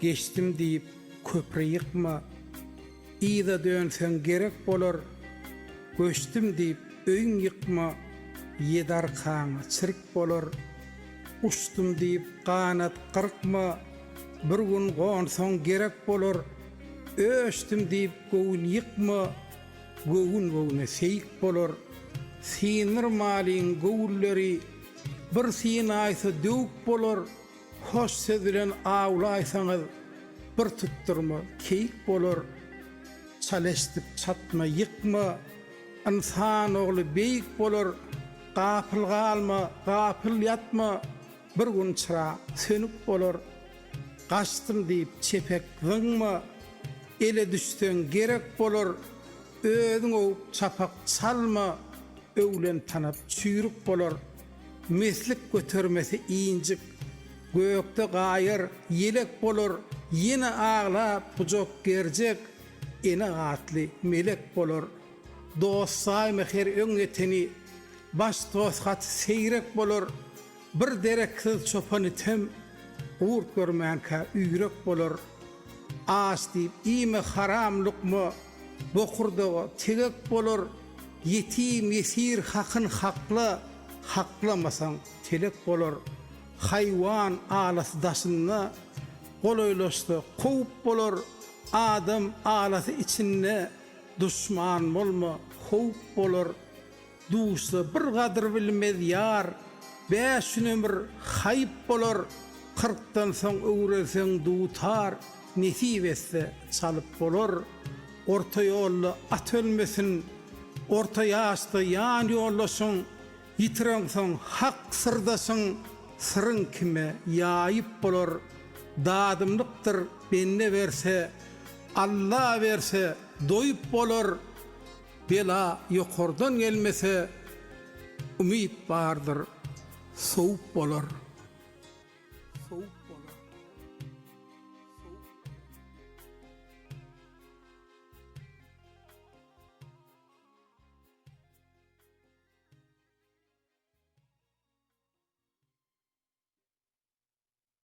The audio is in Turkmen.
Geçdim diýip, köpri ýykma. Yza dönseň gerek bolar. Göçdüm diýip, öýüň ýykma. Ýedi arkaňa çirk bolar. Uçdum diýip, ganat gyrkma. Bir gün gonsaň gerek bolar. Öçdüm diýip, göwün ýykma. Göwün göwne seýik bolar. Syndyrmalyň göwünleri, Bir synaýsa döwük bolar. Hoş söz bilen awlaýsaňyz, Bir tutdurma keýik bolar. Çal eşdip çatma, ýykma, Ynsan ogly beýik bolar. Gapyl galma, gapyl ýatma, Bir gün çyra sönük bolar. Gaçdym diýip çepek zyňma, Ele düşseň gerek bolar. Özüň owup çapak çalma, Öwlen tanap çüýrük bolar. Meslik götermese injik, Gökde gaýar, ýelek bolar. Ýene aglap gujak gerjek, Ene atly melek bolar. Dost saýma her öňýeteni, Baş dost gaty seýrek bolar. Bir dereksiz çopan item, Gurt görmänkä üýrek bolar. Aç diýip iýme haram lukma, Bokurdaga tegek bolar. Ýetim, ýesir hakyn hakla, Haklamasaň telek bolar. Haýwan alasy daşynda, Golaýlaşsa kowup bolar. Adam alasy içinde, Duşman bolma, howp bolar. Duşsa bir gadyr bilmez ýar, Bäş gün ömür haýyp bolar, Kyrkdan soň öwrenseň dutar, Nesip etse çalyp bolar. Orta ýolda at ölmesin, Orta ýaşda ýan ýoldaşyň, Ýitireňsoň hak syrdaşyň, Syryň kime ýaýyp bolar. Dadymlykdyr bende berse, Alla berse doýup bolar. Bela ýokardan gelmese, umyt bardyr, sowup bolar. Sowup.